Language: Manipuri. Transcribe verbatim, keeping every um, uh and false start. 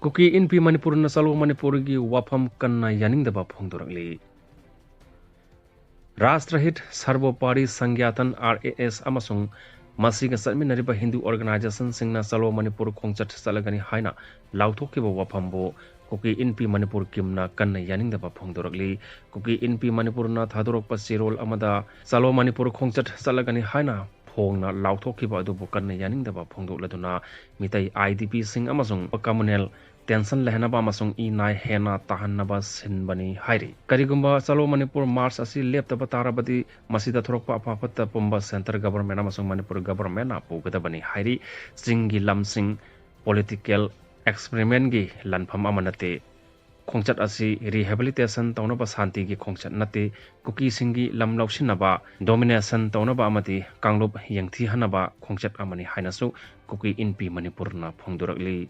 ꯀꯨꯀꯤ ꯏꯟꯄꯤ ꯃꯅꯤꯄꯨꯔꯅ ꯆꯂꯣ ꯃꯅꯤꯄꯨꯔꯒꯤ ꯋꯥꯐꯝ ꯀꯟꯅ ꯌꯥꯅꯤꯡꯗꯕ ꯐꯣꯡꯗꯣꯔꯛꯂꯤ꯫ ꯔꯥꯁꯇ꯭ꯔꯍꯤꯠ ꯁꯔꯕꯣꯄꯥꯔꯤ ꯁꯪꯒ꯭ꯌꯥꯇꯟ, ꯑꯥꯔ ꯑꯦ ꯑꯦꯁ, ꯑꯃꯁꯨꯡ ꯃꯁꯤꯒ ꯆꯠꯃꯤꯟꯅꯔꯤꯕ ꯍꯤꯟꯗꯨ ꯑꯣꯔꯒꯅꯥꯏꯖꯦꯁꯟꯁꯤꯡꯅ ꯆꯂꯣ ꯃꯅꯤꯄꯨꯔ ꯈꯣꯡꯆꯠ ꯆꯠꯂꯒꯅꯤ ꯍꯥꯏꯅ ꯂꯥꯎꯊꯣꯛꯈꯤꯕ ꯋꯥꯐꯝꯕꯨ ꯀꯨꯀꯤ ꯏꯟꯄꯤ ꯃꯅꯤꯄꯨꯔ ꯀꯤꯝꯅ ꯀꯟꯅ ꯌꯥꯅꯤꯡꯗꯕ ꯐꯣꯡꯗꯣꯔꯛꯂꯤ꯫ ꯀꯨꯀꯤ ꯏꯟꯄꯤ ꯃꯅꯤꯄꯨꯔꯅ ꯊꯥꯗꯣꯔꯛꯄ ꯆꯦꯔꯣꯜ ꯑꯃꯗ ꯆꯂꯣ ꯃꯅꯤꯄꯨꯔ ꯈꯣꯡꯆꯠ ꯆꯠꯂꯒꯅꯤ ꯍꯥꯏꯅ ꯐꯣꯡꯅ ꯂꯥꯎꯊꯣꯛꯈꯤꯕ ꯑꯗꯨꯕꯨ ꯀꯟꯅ ꯌꯥꯅꯤꯡꯗꯕ ꯐꯣꯡꯗꯣꯛꯂꯗꯨꯅ ꯃꯤꯇꯩ ꯑꯥꯏ ꯗꯤ ꯄꯤꯁꯤꯡ ꯑꯃꯁꯨꯡ ꯀꯝꯃꯨꯅꯦꯜ ꯇꯦꯟꯁꯟ ꯂꯩꯍꯟꯅꯕ ꯑꯃꯁꯨꯡ ꯏ ꯅꯥꯏ ꯍꯦꯟꯅ ꯇꯥꯍꯟꯅꯕ ꯁꯤꯟꯕꯅꯤ ꯍꯥꯏꯔꯤ꯫ ꯀꯔꯤꯒꯨꯝꯕ ꯆꯂꯣ ꯃꯅꯤꯄꯨꯔ ꯃꯥꯔꯆ ꯑꯁꯤ ꯂꯦꯞꯇꯕ ꯇꯥꯔꯕꯗꯤ ꯃꯁꯤꯗ ꯊꯣꯔꯛꯄ ꯑꯐ ꯐꯠꯇ ꯄꯨꯝꯕ ꯁꯦꯟꯇꯔ ꯒꯚꯔꯟꯃꯦꯟ ꯑꯃꯁꯨꯡ ꯃꯅꯤꯄꯨꯔ ꯒꯚꯔꯟꯃꯦꯟꯅ ꯄꯨꯒꯗꯕꯅꯤ ꯍꯥꯏꯔꯤ꯫ ꯆꯤꯡꯒꯤ ꯂꯝꯁꯤꯡ ꯄꯣꯂꯤꯇꯤꯀꯦꯜ ꯑꯦꯛꯁꯄꯦꯔꯤꯃꯦꯟꯒꯤ ꯂꯥꯟꯐꯝ ꯑꯃ ꯅꯠꯇꯦ꯫ ꯈꯣꯡꯆꯠ ꯑꯁꯤ ꯔꯤꯍꯦꯕꯤꯂꯤꯇꯦꯁꯟ ꯇꯧꯅꯕ ꯁꯥꯟꯇꯤꯒꯤ ꯈꯣꯡꯆꯠ ꯅꯠꯇꯦ꯫ ꯀꯨꯀꯤꯁꯤꯡꯒꯤ ꯂꯝ ꯂꯧꯁꯤꯟꯅꯕ, ꯗꯣꯃꯤꯅꯦꯁꯟ ꯇꯧꯅꯕ ꯑꯃꯗꯤ ꯀꯥꯡꯂꯨꯞ ꯌꯦꯡꯊꯤꯍꯟꯅꯕ ꯈꯣꯡꯆꯠ ꯑꯃꯅꯤ ꯍꯥꯏꯅꯁꯨ ꯀꯨꯀꯤ ꯏꯟꯄꯤ ꯃꯅꯤꯄꯨꯔꯅ ꯐꯣꯡꯗꯣꯔꯛꯂꯤ꯫